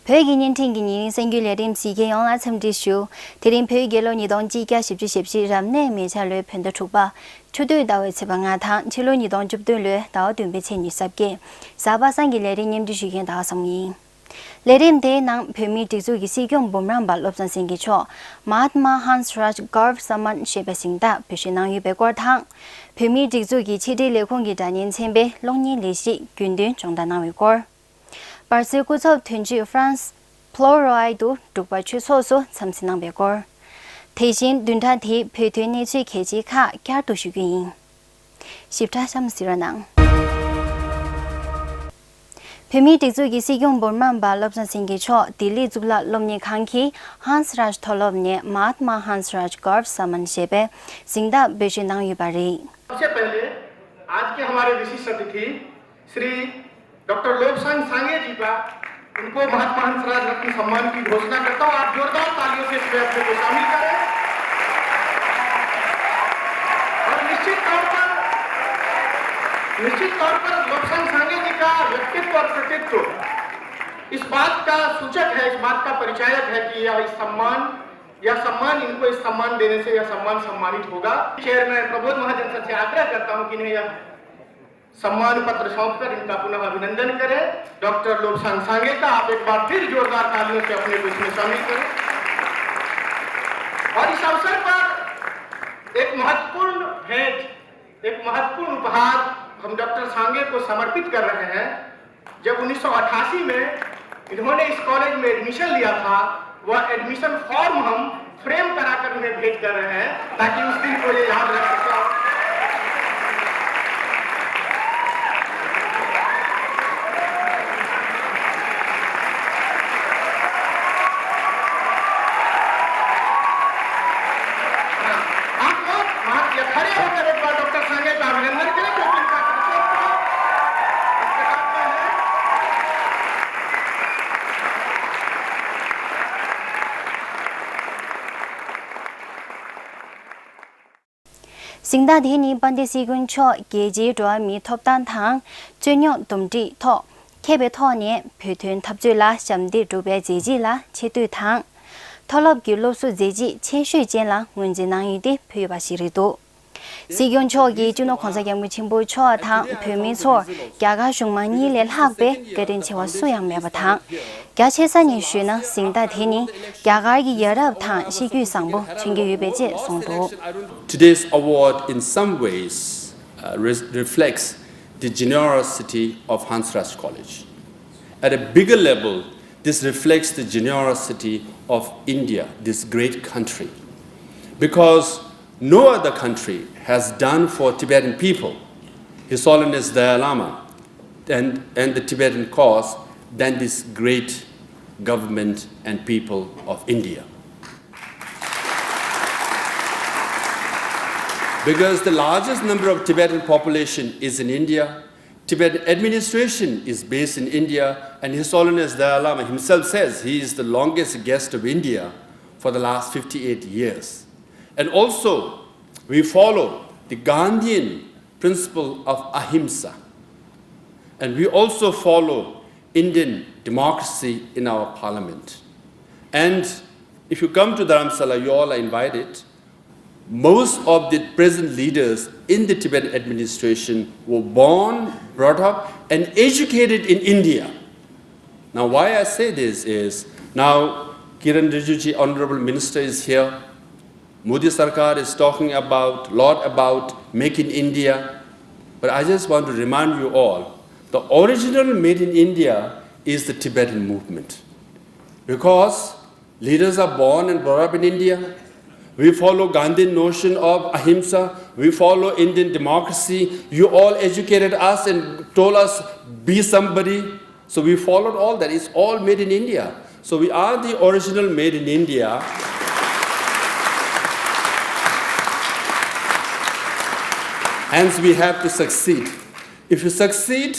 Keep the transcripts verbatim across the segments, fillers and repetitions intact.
བོད་ཀྱི་བརྙན་འཕྲིན་གྱི་ཉིན་རེའི་གསར་འགྱུར་ལས་རིམ་གཟིགས་མཁན་ཡོངས་ལ་འཚམས་འདྲི་ཞུ། དེ་རིང་བོད་རྒྱལ་ལོ་ཉིས་སྟོང་གཅིག་བརྒྱ་བཞི་བཅུ་ཞེ་བཞི་རབ་གནས་མེ་བྱ་ལོའི་བོད་ཟླ་དྲུག་པ། ཆུ་སྟོད་ཟླ་བའི་ཚེས་པ་ལྔ་དང་ཕྱི་ལོ་ཉིས་སྟོང་བཅུ་བདུན་ལོའི་ཟླ་བ་བདུན་པའི་ཚེས་ཉི་ཤུ་རྩ་བརྒྱད། གཟའ་པ་སངས་ཀྱི་ལས་རིམ་སྙན་སྒྲོན་ཞུ་མཁན་ཟླ་བ་བཟང་ཡིན། ལས་རིམ་དེའི་ནང་བོད་མིའི་སྒྲིག་འཛུགས་ཀྱི་སྲིད་སྐྱོང་འབུམ་རམས་པ་བློ་བཟང་སེང་གེ་མཆོག་མ་ཧཱ་ཏ་མ་ཧཱན་སི་རཱཇ་གོརྦ་ས་མཱན་ཞེས་པའི་གཟེངས་རྟགས་འབུལ་བཞེས་གནང་ཡོད་པའི་སྐོར་དང་། བོད་མིའི་སྒྲིག་འཛུགས་ཀྱི་ཕྱི་དྲིལ་ལས་ཁུངས་ཀྱི་སྒྲ་སྙན་ཚན་པའི་གློག་བརྙན་ལས་གཞི་རྒྱུན་འདོན་སྦྱོང་བརྡར་གནང་བའི་སྐོར། བར་སྲིད་སྐུ་ཚབ་དོན་གཅོད་ཧྥ་རན་སི་ཕོ་ལོ་རོའི་དུ་འབྲུག་པ་ཆོས་ཚོགས་སུ་འཚམས་གཟིགས་གནང་བའི་སྐོར། དེ་བཞིན་བདུན་ཕྲག་དེའི་བོད་དོན་གནས་ཚུལ་གལ་ཆེ་ཁག་བསྐྱར་དུ་ཞུ་རྒྱུ་ཡིན། ཞིབ་ཕྲ་གཤམ་གཟིགས་རོགས་གནང་། བོད་མིའི་སྒྲིག་འཛུགས་ཀྱི་སྲིད་སྐྱོང་འབུམ་རམས་པ་བློ་བཟང་སེང་གེ་མཆོག་ལྡི་ལི་གཙུག་ལག་སློབ་གཉེར་ཁང་གི་ཧཱན་སི་རཱཇ་མཐོ་སློབ་ནས་མ་ཧཱ་ཏ་མ་ཧཱན་སི་རཱཇ་གོརྦ་ས་མཱན་ཞེས་པའི་གཟེངས་རྟགས་འབུལ་བཞེས་གནང་ཡོད་པ་རེད། सबसे पहले आज के हमारे विशिष्ट अतिथि श्री डॉक्टर लोबसांग सांगे जी का, उनको महात्मा हंसराज रत्न सम्मान की घोषणा करता हूं। आप जोरदार तालियों से इस प्रयत्न को शामिल करें। और निश्चित तौर पर, निश्चित तौर पर लोबसांग सांगे जी का व्यक्तित्व और कृतित्व इस बात का सूचक है, इस बात का परिचायक है कि यह इस सम्मान, यह सम्मान, इनको इस सम्मान देने से यह सम्मान सम्मानित होगा। चेयरमैन प्रबोध महाजन सर से आग्रह करता हूं कि इन्हें यह सम्मान पत्र सौंपकर इनका पुनः अभिनंदन करें। डॉक्टर लोबसांग सांगे का आप एक बार फिर जोरदार तालियों से अपने को इसमें शामिल करें। और इस अवसर पर एक महत्वपूर्ण भेंट, एक महत्वपूर्ण उपहार हम डॉक्टर सांगे को समर्पित कर रहे हैं। जब उन्नीस सौ अट्ठासी में इन्होंने इस कॉलेज में एडमिशन लिया था, वह एडमिशन फॉर्म हम फ्रेम कराकर उन्हें भेंट कर रहे हैं, ताकि उस दिन को ये याद रख सके। आप लोग वहां खड़े होकर एक बार डॉक्टर सांगे का अभिनंदन करें, क्योंकि इनका कृतित्व इस प्रकार का है। གཟེངས་རྟགས་དེ་ནི་དཔལ་ལྡན་སྲིད་སྐྱོང་མཆོག་རྒྱལ་སྤྱིའི་འགྲོ་བ་མིའི་ཐོབ་ཐང་དང་རྩོད་རྙོག་འདུམ་འགྲིག་ཐོག་མཁས་པའི་ཐོག་ནས་བོད་དོན་འཐབ་རྩོད་ལ་ཞབས་འདེགས་སྒྲུབ་པའི་མཛད་རྗེས་ལ་ཆེ་བསྟོད་དང་། མཐོ་སློབ་ཀྱི་སློབ་གསོ་མཛད་རྗེས་ཆེ་ཤོས་ཅན་ལ་ངོས་འཛིན་གནང་ཡུལ་དེ་ཕུལ་ཡོད་པ་ཞིག་རེད་འདུག། སྲིད་སྐྱོང་མཆོག་གིས་སྤྱི་ནོར་༧གོང་ས་༧སྐྱབས་མགོན་ཆེན་པོ་མཆོག་དང་བོད་མི་ཚོར་རྒྱ་གར་གཞུང་མང་གཉིས་ལས་ལྷག་པའི་བཀའ་དྲིན་ཆེ་བ་སུ་ཡང་མེད་པ་དང་། རྒྱ་ཆེ་ས་ནས་ཞུས་ན་གཟེངས་རྟགས་དེ་ནི་རྒྱ་གར་གྱི་ཡ་རབས་དང་གཤིས་རྒྱུད་བཟང་པོ་མཚོན་གྱི་ཡོད་པས་ཅེས་གསུངས་འདུག། Today's award in some ways, uh, re- reflects the generosity of Hansraj College. At a bigger level, this reflects the generosity of India, this great country. Because no other country has done for Tibetan people, His Holiness Dalai Lama, and, and the Tibetan cause than this great government and people of India. Because the largest number of Tibetan population is in India, Tibetan administration is based in India, and His Holiness Dalai Lama himself says he is the longest guest of India for the last fifty-eight years. And also, we follow the Gandhian principle of ahimsa. And we also follow Indian democracy in our parliament. And if you come to Dharamsala, you all are invited. Most of the present leaders in the Tibetan administration were born, brought up, and educated in India. Now, why I say this is, now Kiren Rijiju, Honorable Minister, is here. Modi Sarkar is talking about, lot about Make in India. But I just want to remind you all, the original Made in India is the Tibetan movement. Because leaders are born and brought up in India. We follow Gandhian notion of ahimsa. We follow Indian democracy. You all educated us and told us, "Be somebody." So we followed all that. It's all made in India. So we are the original Made in India. Hence, we have to succeed. If you succeed,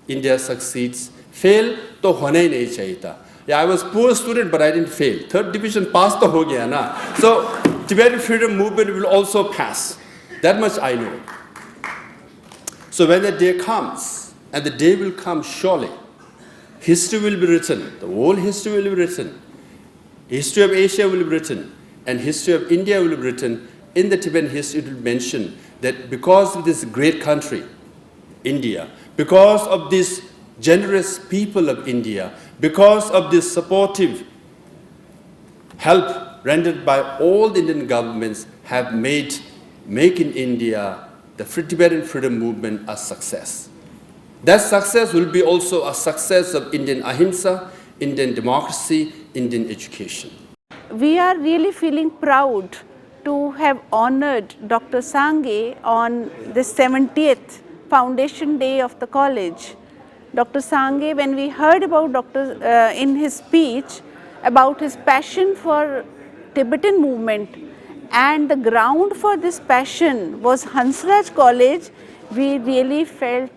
India succeeds. Fail तो होना ही नहीं चाहिए था. Yeah, I was poor student, but I didn't fail. Third division pass तो हो गया ना. So Tibetan freedom movement will also pass. That much I know. So when the day comes, and the day will come surely, History will be written, the whole history will be written. History of Asia will be written, and history of India will be written. In the Tibetan history, it will mention that because of this great country, India, because of these generous people of India, because of this supportive help rendered by all the Indian governments have made Make in India, the Free Tibetan Freedom Movement a success. That success will be also a success of Indian ahimsa, Indian democracy, Indian education. We are really feeling proud to have honored Doctor Sangay on the seventieth foundation day of the college. Doctor Sangay, when we heard about Doctor uh, in his speech about his passion for Tibetan movement, and the ground for this passion was Hansraj College, we really felt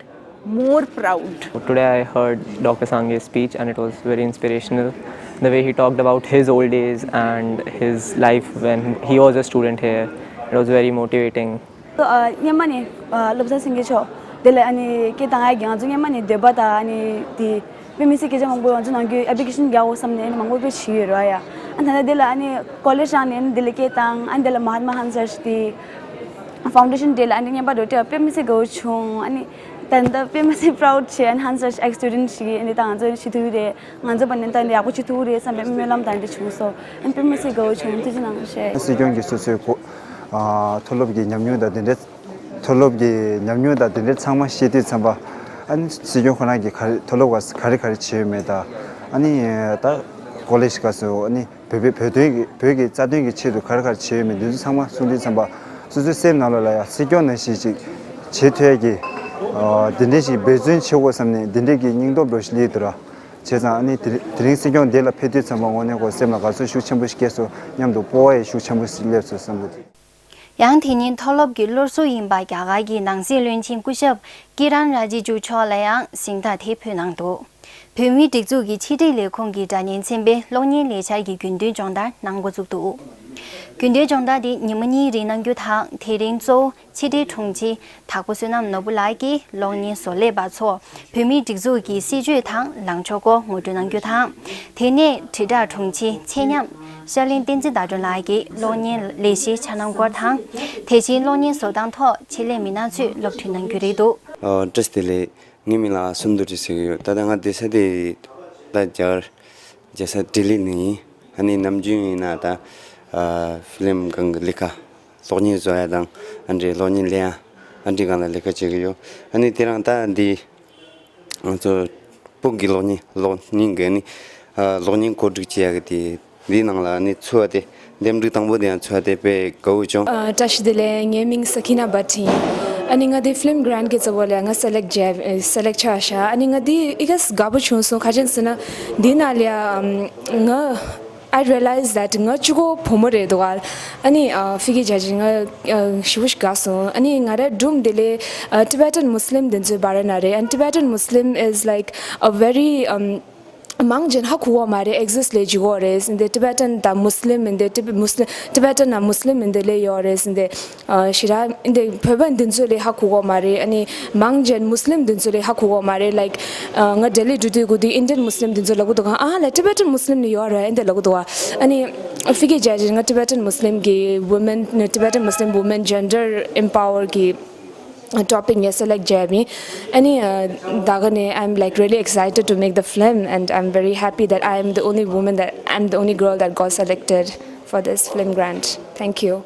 more proud. Today I heard Doctor Sangay's speech and it was very inspirational. The way he talked about his old days and his life when he was a student here, it was very motivating. སྔོན་མ་ནས་བློ་བཟང་སེང་གེ་མཆོག་དེ་ལ་ཨ་ནི་སྐད་བཏང་ཡ་གི་ང་ཚོ་སྔོན་མ་ནས་འདོད་པ་དང་ཨ་ནི་དེ་དཔེ་མི་སྲིད་སྐད་ཆ་མང་པོ་ང་ཚོ་ནང་རྒྱུ་ཨེབ་ལི་ཀེ་ཤན་རྒྱག་འོ་བསམ་ནས་ཨ་ནི་མང་པོ་དཔེ་བྱས་ཡོད་ར་ཡ། ཨ་ད་ལྟ་དེ་ལ་ཨ་ནི་ཀོ་ལེ་ཇི་རང་ནས་ཨ་ནི་དེ་ལ་སྐད་བཏང་ཨ་ནི་དེ་ལ་མ་ཧཱ་ཏ་མ་ཧན་སར་ཞི་དེ་ཕའུན་ཌེ་ཤན་ཌེ་ལ་ཨ་ནི་སྔོན་མ་འདྲ་བོ་དཔེ་མི་སྲིད་དགའ་བོ་བྱུང་ཨ་ནི་ད་ལྟ་དཔེ་མི་སྲིད་པ་རའུ་ཌི་བྱས་ཨ་ནི་ཧན་སར་ཞི་ཨེག་སི་ཊུ་ཌེན་ཊི་ཞིག་ཨ་ནི་ད་ང་ཚོ་ཨ་ནི་བྱེད་ཐུབ་ཀྱི་རེད། ང་ཚོ་བར་ནས་ད་ནི་ཡག་པོ་བྱེད་ཐུབ་ཀྱི་རེད་བསམ་པའི་སྨོན་ལམ་དང་འདི་བྱུང་སོང་། ཨ་ནི་དཔེ་མི་སྲིད་དགའ་བོ་བྱུང་། ཐུགས་རྗེ་གནང་ཞེས། སྲིད་སྐྱོང་གིས་སོ་སོའི་གོ་ཨ་མཐོ་སློབ་ཀྱི་ཉམས་མྱོང་དང་དེ་འདྲའི་མཐོ་སློབ་ཀྱི་ཉམས་མྱོང་དང་དེ་འདྲའི་ཚང་མ་བཤད་དུས་ཙམ་པ་ཨ་ནི་སྲིད་སྐྱོང་ཁོ་རང་གིས་ག་རེ་མཐོ་སློབ་ག་ག་རེ་ག་རེ་བྱས་ཡོད་མེད་དང་ཨ་ནི་ད་ཀོ་ལེ་ཇི་སྐབས་སུ་ཨ་ནི་བོད་པའི་བོད་དོན་གྱི་བོད་ཀྱི་རྩ་དོན་གྱི་ཆེད་དུ་ག་རེ་ག་རེ་བྱས་ཡོད་མེད་འདི་ཚོ་ཚང་མ་གསུང་དུས་ཙམ་པ་སོ་སོའི་སེམས་ནང་ལོགས་ལ་ཡང་སྲིད་སྐྱོང་ནང་བཞིན་ཅིག་བྱེད་ཐུབ་ཡ་གི་ཨ་དེ་འདྲའི་ཞིག་འབད་བརྩོན་བྱེད་དགོས་བསམ་ནས་དེ་འདྲའི་གི་སྙིང་སྟོབས་འདྲ་ཞིག་སླེབས་འདུག་ར། བྱས་ཙང་ཨ་ནི་དེ་དེ་རིང་སྲིད་སྐྱོང་འདི་ལ་ཕེབས་དུས་ཙམ་པ་དངོས་གནས་ཁོ་སེམས་ལ་དགའ་ཚོར་ཤུགས་ཆེན་པོ་ཞིག་སྐྱེས་སོང་། མཉམ་དུ་སྤོབས་པ་ཡང་ཤུགས་ཆེན་པོ་ཞིག་སླེབས་སོང་བསམ་གྱི་འདུག། ཡང་དེ་ཉིན་མཐོ་སློབ་ཀྱི་སློབ་གསོ་ཡིན་པ་རྒྱ་གར་གྱི་ནང་སྲིད་བློན་ཆེན་སྐུ་ཞབས་ཀི་རན་ར་ཇི་ཇུ་མཆོག་ལ་ཡང་གཟེངས་རྟགས་དེ་ཕུལ་གནང་འདུག། བོད་མིའི་སྒྲིག་འཛུགས་ཀྱི་ཕྱི་དྲིལ་ལས་ཁུངས་ཀྱི་སྒྲ་སྙན་ཚན་པས་གློག་བརྙན་ལས་འཆར་གྱི་རྒྱུན་འདོན་སྦྱོང་བརྡར་གནང་འགོ་བཙུགས་འདུག། རྒྱུན་འདོན་སྦྱོང་བརྡར་དེ་ཉི་མ་གཉིས་རིང་གནང་རྒྱུ་དང་དེ་རིང་གཙོ་བོ་ཕྱི་དྲིལ་དྲུང་ཆེ་དྭགས་པོ་བསོད་ནམས་ནོར་བུ་ལགས་ཀྱིས་གློག་བརྙན་བཟོ་ལས་པ་ཚོར་བོད་མིའི་སྒྲིག་འཛུགས་ཀྱི་སྲིད་བྱུས་དང་ལངས་ཕྱོགས་སྐོར་ངོ་སྤྲོད་གནང་རྒྱུ་དང་། དེ་ནས་དྲིལ་བསྒྲགས་དྲུང་ཆེ་ཚེ་ཉམས་ཤར་གླིང་བསྟན་འཛིན་ཟླ་སྒྲོན་ལགས་ཀྱིས་གློག་བརྙན་ལས་གཞིའི་འཆར་སྣང་སྐོར་དང་། དེ་བཞིན་གློག་བརྙན་བཟོ་སྟངས་ཐོག་ཆེད་ལས་མི་སྣ་ཚོས་སློབ་ཁྲིད་གནང་རྒྱུ་རེད་འདུག། ཨ་བཀྲ་ཤིས་བདེ་ལེགས། ངའི་མིང་ལ་སུམ་མདོ་བཀྲ་ཤིས་ཟེར་གྱི་ཡོད། ད་ལྟ་ང་བསྡད་ས་དེ་ད་རྒྱ་གར་རྒྱལ་ས་ལྡི་ལི་ནས་ཡིན། ཨ་ནི་ནམ་རྒྱུན་ཡིན་ན་ད་ཨ་ཧྥི་ལིམ་སྒང་གི་ལས་ཀ་གློག་བརྙན་བཟོ་ཡ་དང་ཨ་འདྲའི་གློག་བརྙན་ལེན་ཡ་ཨ་འདྲའི་སྒང་ལ་ལས་ཀ་བྱེད་ཀྱི་ཡོད། ཨ་ནི་དེ་རིང་ད་འདི་ང་ཚོ་སྤུག་གི་གློག་བརྙན་གློག་བརྙན་གི་ནི་ཨ་གློག་བརྙན་གོ་སྒྲིག་བྱེད་ཡ་གི་དེ་འདིའི་ནང་ལ་ནི་ཚུད་པ་དེ་འདེམས་སྒྲུག་དང་པོ་དེ་ཡང་ཚུད་པ་དེ་དཔེ་དགའ་བོ་བྱུང་། ཨ་བཀྲ་ཤིས་བདེ་ལེགས། ངའི་མིང་ས་ཁི་ན་བྷ་ཊི་ཡིན། ཨ་ནི་ང་དེ་ཕི་ལིམ་གྷ་རན་ཊི་གི་རྩ་བོ་ལ་ང་སེ་ལེག་ཊི་བྱས་སེ་ལེག་ཊི་ཆགས་ཤག། ཨ་ནི་ང་དེ་ཨི་ག་དགའ་པོ་བྱུང་སོང་། ག་ཅན་ཟེར་ན་འདི་ནང་ལ་ང་I realized that ང་གཅིག་པོ་བུ་མོ་རེད་འདུག་ག། ཨ་ནི་ཨ་ཕི་གི་རྒྱ་ཆེན་ང་ཨ་ཞེ་པོ་ཞིག་དགའ་སོང་། ཨ་ནི་ང་རའི་སྒྲུང་དེ་ལས་ཨ་Tibetan Muslim དེ་ཚོའི་བར་ན་རེད། And Tibetan Muslim is like a very um མང་ཆེན་ཧ་གོ་གོ་མ་རེད། ཨེག་ཟིས་ཊི་ལས་བྱེད་གོ་རེད་ཟེར་ཏེ། ཊི་བེ་ཊན་དང་མུ་སི་ལིམ་ཡིན་ཏེ། ཊི་བེ་མུ་སི་ལིམ། ཊི་བེ་ཊན་དང་མུ་སི་ལིམ་ཡིན་ཏེ་ལས་ཡོད་རེད་ཟེར་ཏེ། ཨ་ཞེ་དྲག་ཡིན་ཏེ་བོད་པ་འདི་ཚོ་ལས་ཧ་གོ་གོ་མ་རེད། ཨ་ནི་མང་ཆེན་མུ་སི་ལིམ་འདི་ཚོ་ལས་ཧ་གོ་གོ་མ་རེད། ལའིཀ་ཨ་ང་ལྡི་ལི་འགྲོ་དུས་གོ་དུས་ཨིན་ཌི་ཡན་མུ་སི་ལིམ་འདི་ཚོ་ལབ་གི་འདུག་ག། ཨ་ལ་ཊི་བེ་ཊན་མུ་སི་ལིམ་ནི་ཡོད་རེད་ཡིན་ཏེ་ལབ་གི་འདུག་ག། ཨ་ནི་ཕི་གི་རྒྱ་ཆེན་ང་ཊི་བེ་ཊན་མུ་སི་ལིམ་གི་ཝུ་མེན། ཊི་བེ་ཊན་མུ་སི་ལིམ་ཝུ་མེན་ཇེན་ཌར་ཨེམ་པ་ཝར་གི་ཊོ་པིག་ནས་སེ་ལེག་བྱས་པ་ཡིན། ཨ་ནི་ཨ་ད་ག་ནས་I'm like really excited to make the film and I'm very happy that I am the only woman, that I'm the only girl that got selected for this film grant. Thank you.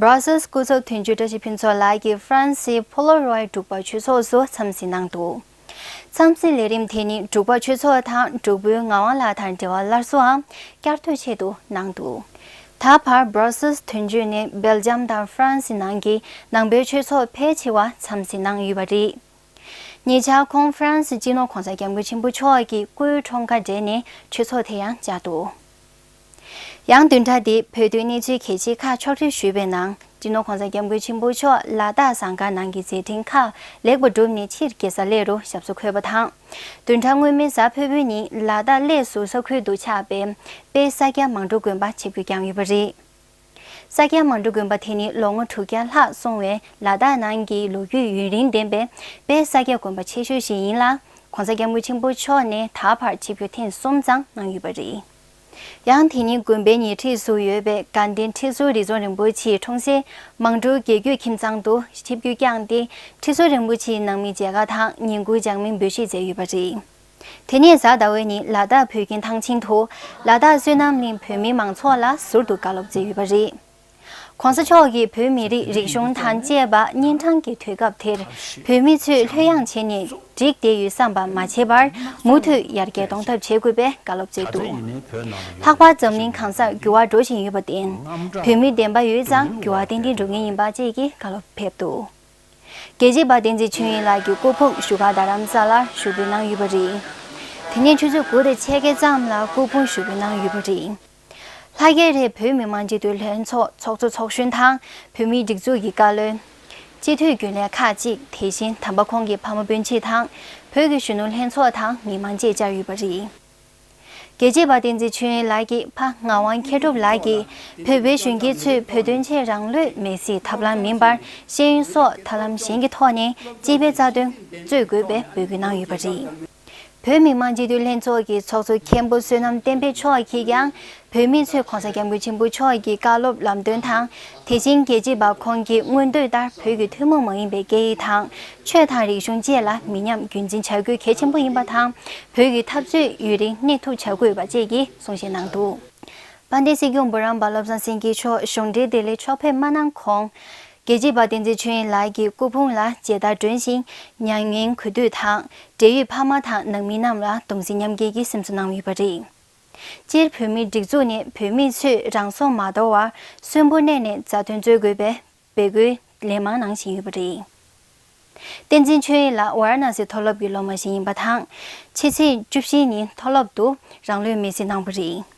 Brussels སྐུ་ཚབ་དོན་གཅོད་བཀྲ་ཤིས་ཕུན་ཚོགས་ལགས་ཀྱིས་ཧྥ་རན་སིའི་ཕོ་ལོ་རོའི་འབྲུག་པ་ཆོས་ཚོགས་སུ་འཚམས་གཟིགས་གནང་འདུག། འཚམས་གཟིགས་ལས་རིམ་དེ་ནི་འབྲུག་པ་ཆོས་ཚོགས་དང་འབྲུག་པོའི་ངག་དབང་ལགས་དང་འབྲེལ་བ་སླར་གསོའམ་བསྐྱར་གཏོད་ཆེད་དུ་གནང་འདུག། ད་བར་Brussels དོན་གཅོད་ནས་སྦེལ་ཇམ་དང་ཧྥ་རན་སི་ནང་གི་ནང་པའི་ཆོས་ཚོགས་ཕལ་ཆེ་བ་འཚམས་གཟིགས་གནང་ཡོད་པ་རེད། ཉེ་ཆར་ཁོང་ཧྥ་རན་སི་སྤྱི་ནོར་གོང་ས་སྐྱབས་མགོན་ཆེན་པོ་མཆོག་གི་སྐུའི་འཁྲུངས་སྐར་དེ་ནས་ཆོས་ཚོགས་དེ་ཡང་བཅར་འདུག། ཡང་བདུན་ཕྲག་འདིའི་བོད་དོན་གནས་ཚུལ་གལ་ཆེ་ཁག་ཕྱོགས་སྒྲིག་ཞུས་པའི་ནང་སྤྱི་ནོར་གོང་ས་སྐྱབས་མགོན་ཆེན་པོ་མཆོག་ལ་དྭགས་ཟངས་དཀར་ནང་གི་མཛད་འཕྲིན་ཁག་ལེགས་པར་གྲུབ་ནས་ཕྱིར་རྒྱལ་ས་གླེ་རུ་ཞབས་སོར་འཁོད་པ་དང་། བདུན་ཕྲག་སྔོན་མའི་གཟའ་ཕུར་བུའི་ཉིན་ལ་དྭགས་གླེ་ཟུར་ས་ཁུལ་དུ་ཆགས་པའི་དཔལ་ས་སྐྱ་མང་སྤྲུལ་དགོན་པ་ཆིབས་བསྒྱུར་བསྐྱངས་ཡོད་པ་རེད། ས་སྐྱ་མང་སྤྲུལ་དགོན་པ་དེ་ནི་ལོ་ངོ་དྲུག་བརྒྱ་ལྷག་སོང་བའི་ལ་དྭགས་ནང་གི་ལོ་རྒྱུས་ཡུན་རིང་ལྡན་པའི་དཔལ་ས་སྐྱ་དགོན་པ་ཆེ་ཤོས་ཤིག་ཡིན་ལ། ༸གོང་ས་༸སྐྱབས་མགོན་ཆེན་པོ་མཆོག་ནས་ད་བར་ཆིབས་བསྒྱུར་ཐེངས་གསུམ་ཙམ་གནང་ཡོད་པ་རེད། ཡང་དེ་ཉིན་དགོན་པའི་ཉེ་འཁྲིས་སུ་ཡོད་པའི་དགའ་ལྡན་ཁྲི་ཟུར་རི་རྫོང་རིན་པོ་ཆེའི་འཁྲུངས་སའི་མང་སྤྲུལ་དགེ་བསྐོས་ཁྱིམ་ཚང་དུ་ཆིབས་བསྒྱུར་བསྐྱངས་ཏེ། ཁྲི་ཟུར་རིན་པོ་ཆེའི་ནང་མི་མཇལ་ཁ་དང་ཉིན་གུང་ལྗགས་སྨོན་འབུལ་བཞེས་མཛད་ཡོད་པ་རེད། དེ་ནས་གཟའ་ཟླ་བའི་ཉིན་ལ་དྭགས་བོད་ཁྱིམ་ཐང་ཆེན་དུ་ལ་དྭགས་བསོད་ནམས་གླིང་བོད་མིའི་མང་ཚོགས་ལ་ཟུར་དུ་བཀའ་སློབ་སྩལ་ཡོད་པ་རེད། ༸གོང་ས་མཆོག་གིས་བོད་མི་རིགས་རིག་གཞུང་དང་བཅས་པ་གཉན་འཕྲང་གི་དུས་སྐབས་དེར་བོད་མི་ཚོས་ལྷོད་ཡངས་བྱས་ནས་འགྲིག་བསྡད་ཡོད་བསམ་པ་མ་བྱས་པར་མུ་མཐུད་ཡར་རྒྱས་གཏོང་ཐབས་བྱེད་དགོས་པའི་བཀའ་སློབ་སྩལ་འདུག་ལྷག་པར་འཛམ་གླིང་གང་སར་འགྱུར་བ་འགྲོ་བཞིན་ཡོད་པར་བརྟེན། བོད་མི་བདེན་པ་ཡོད་ཙང་འགྱུར་བ་ཏན་ཏན་འགྲོ་ངེས་ཡིན་པ་བཅས་ཀྱི་བཀའ་སློབ་ཕེབས་འདུག་རྒྱལ་གཅེས་པ་བསྟན་འཛིན་ཆོས་དབྱིངས་ལགས་ཀྱི་སྐུ་ཕུང་བཞུགས་སྒར་རྡ་རམ་ས་ལར་ཞུགས་འབུལ་གནང་ཡོད་པ་རེད། དེ་ནས་ཆུ་ཚོད་དགུ་དང་ཕྱེད་ཀ་ཙམ་ལ་སྐུ་ཕུང་ཞུགས་འབུལ་གནང་ཡོད་པ་རེད། ལྷ་རྒྱལ་རི་བོད་མི་མང་སྤྱི་འཐུས་ལྷན་ཚོགས་ཚོགས་གཙོ་ཚོགས་གཞོན་དང་བོད་མིའི་སྒྲིག་འཛུགས་ཀྱི་བཀའ་བློན། སྤྱི་འཐུས་རྒྱུན་ལས་ཁག་ཅིག་དེ་བཞིན་དམ་པ་ཁོང་གི་ཕ་མ་སྤུན་མཆེད་དང་བོད་ཀྱི་གཞོན་ནུ་ལྷན་ཚོགས་དང་མི་མང་བཅས་བཅར་ཡོད་པ་རེད། རྒྱལ་གཅེས་པ་བསྟན་འཛིན་ཆོས་དབྱིངས་ལགས་ཀྱི་ཕ་ངག་དབང་མཁས་གྲུབ་ལགས་ཀྱིས་བོད་པའི་གཞོན་སྐྱེས་ཚོས་བོད་དོན་ཆེད་རང་བློས་མེ་བསྲེགས་ཐབས་ལམ་མིན་པར་ཤེས་ཡོན་སོགས་ཐབས་ལམ་གཞན་གྱི་ཐོག་ནས་སྤྱི་པའི་རྩ་དོན་རྩོད་དགོས་པའི་འབོད་སྐུལ་གནང་ཡོད་པ་རེད། བོད་མི་མང་སྤྱི་འཐུས་ལྷན་ཚོགས་ཀྱི་ཚོགས་གཙོ་མཁན་པོ་བསོད་ནམས་བསྟན་འཕེལ་མཆོག་གིས་ཀྱང་བོད་མི་ཚོས་༸གོང་ས་༸སྐྱབས་མགོན་ཆེན་པོ་མཆོག་གི་བཀའ་སློབ་ལམ་སྟོན་དང་། དེ་བཞིན་རྒྱལ་གཅེས་པ་ཁོང་གི་མངོན་འདོད་ལྟར་བོད་ཀྱི་ཐུན་མོང་མ་ཡིན་པའི་སྐད་ཡིག་དང་ཆོས་དང་རིག་གཞུང་བཅས་ལ་མི་ཉམས་རྒྱུན་འཛིན་བྱ་དགོས་གལ་ཆེན་པོ་ཡིན་པ་དང་། བོད་ཀྱི་འཐབ་རྩོད་ཡུན་རིང་གནས་ཐུབ་བྱ་དགོས་པ་བཅས་ཀྱི་གསུང་བཤད་གནང་འདུག་དཔལ་ལྡན་སྲིད་སྐྱོང་འབུམ་རམས་པ་བློ་བཟང་སེང་གེ་མཆོག་གཞུང་འབྲེལ་བདེ་ལེགས་ཕྱོགས་ཕེབས་མ་གནང་གོང་། རྒྱལ་གཅེས་པ་བསྟན་འཛིན་ཆོས་དབྱིངས་ལགས་ཀྱི་སྐུ་ཕུང་ལ་མཇལ་དར་སྒྲོན་བཞིན་མྱ་ངན་གུས་འདུད་དང་། འབྲེལ་ཡོད་ཕ་མ་དང་ནང་མི་རྣམས་ལ་གདུང་སེམས་མཉམ་སྐྱེད་ཀྱི་སེམས་གསོ་གནང་ཡོད་པ་རེད། སྤྱིར་བོད་མིའི་སྒྲིག་འཛུགས་ནས་བོད་མི་ཚོས་རང་སྲོག་མ་དོར་བར་གསོན་པོར་གནས་ནས་མཛའ་མཐུན་རྩོད་དགོས་པའི་འབོད་སྐུལ་ལན་མང་གནང་བཞིན་ཡོད་པ་རེད། བསྟན་འཛིན་ཆོས་དབྱིངས་ལགས་ཝཱ་ར་ཎ་སི་མཐོ་སློབ་ཀྱི་སློབ་མ་ཞིག་ཡིན་པ་དང་། ཕྱི་ཚེས་བཅུ་བཞི་ཉིན་མཐོ་སློབ་ཏུ་རང་ལུས་མེར་སྲེག་གནང་བ་རེད།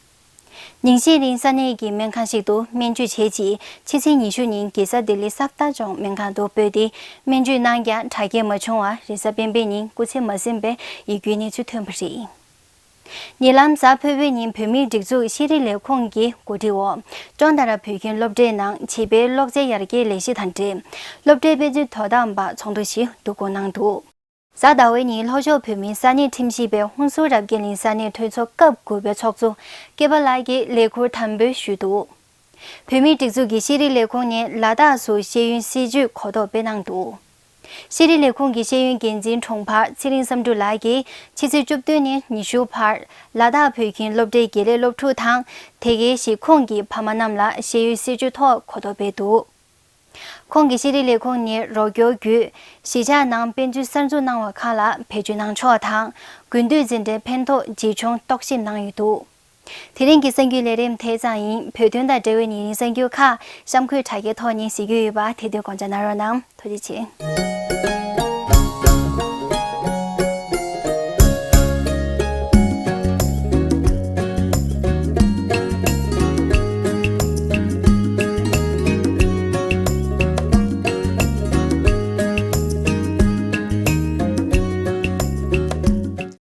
ཉིན་ཤས་རིང་ས་གནས་ཀྱི་སྨན་ཁང་ཞིག་ཏུ་སྨན་བཅོས་བྱས་རྗེས་ཕྱི་ཚེས་ཉི་ཤུ་ཉིན་གེ་སར་ལྡི་ལི་ས་བདག་ལྗོངས་སྨན་ཁང་དུ་སྤོས་ཏེ་སྨན་བཅོས་གནང་ཀྱང་དྲག་སྐྱེད་མ་བྱུང་བར་རེས་གཟའ་སྤེན་པའི་ཉིན་སྐུ་ཚེ་མ་ཟིན་པའི་ཡིད་སྐྱོའི་གནས་ཚུལ་ཐོན་པ་རེད། ཉེ་ལམ་གཟའ་ཕུར་བུའི་ཉིན་བོད་མིའི་སྒྲིག་འཛུགས་ཤེས་རིག་ལས་ཁུངས་ཀྱི་གོ་སྒྲིག་འོག་ཅོན་ཏ་ར་བོད་ཁྱིམ་སློབ་གྲྭའི་ནང་བྱིས་པའི་ཀློག་རྩལ་ཡར་རྒྱས་ལས་གཞི་དང་འབྲེལ་སློབ་གྲྭའི་དཔེ་མཛོད་དོ་དམ་པ་ཚོགས་འདུ་ཞིག་བསྡུ་སྐོང་གནང་འདུག་གཟའ་ཟླ་བའི་ཉིན་ལྷོ་ཕྱོགས་བོད་མིའི་ས་གནས་ཁྲིམས་ཞིབ་པའི་ཧུན་སུར་རབ་རྒྱས་གླིང་ས་གནས་གྲོས་ཚོགས་སྐབས་དགུ་པའི་ཚོགས་གཙོ་སྐལ་པ་ལགས་ཀྱིས་ལས་ཁུར་དམ་འབུལ་ཞུས་འདུག་བོད་མིའི་སྒྲིག་འཛུགས་ཀྱི་ཤེས་རིག་ལས་ཁུངས་ནས་ལ་དྭགས་སུ་ཤེས་ཡོན་སྲིད་བྱུས་གོ་རྟོགས་སྤེལ་གནང་འདུག་ཤེས་རིག་ལས་ཁུངས་ཀྱི་ཤེས་ཡོན་འགན་འཛིན་དྲུང་འཕར་ཚེ་རིང་བསམ་གྲུབ་ལགས་ཀྱིས་ཕྱི་ཚེས་བཅུ་བདུན་ནས་ཉི་ཤུ་བར་ལ་དྭགས་བོད་ཁྱིམ་སློབ་གྲྭའི་དགེ་ལས་སློབ་ཕྲུག་དང་། དེ་གའི་གཞིས་ཁོངས་ཀྱི་ཕ་མ་རྣམས་ལ་ཤེས་ཡོན་སྲིད་བྱུས་ཐོག་གོ་རྟོགས་སྤེལ་འདུག་ཁོང་གིས་ཤེས་རིག་ལས་ཁུངས་ནས་རོགས་སྐྱོར་བརྒྱུད་གཞིས་ཆགས་ནང་དཔེ་མཛོད་གསར་འཛུགས་གནང་བ་ཁག་ལ་བེད་སྤྱོད་གནང་ཕྱོགས་དང་། དགུན་དུས་འཛིན་གྲྭའི་ཕན་ཐོགས་ཇི་བྱུང་རྟོག་ཞིབ་གནང་ཡོད་འདུག་དེ་རིང་གི་གསར་འགྱུར་ལས་རིམ་དེ་ཙམ་ཡིན། བོད་དོན་དང་འབྲེལ་བའི་ཉིན་རེའི་གསར་འགྱུར་ཁག་གཤམ་འཁོད་དྲ་རྒྱའི་ཐོག་ནས་གཟིགས་རྒྱུ་ཡོད་པ་དེ་དུས་དགོངས་འཇགས་གནང་རོགས་གནང་། ཐུགས་རྗེ་ཆེ།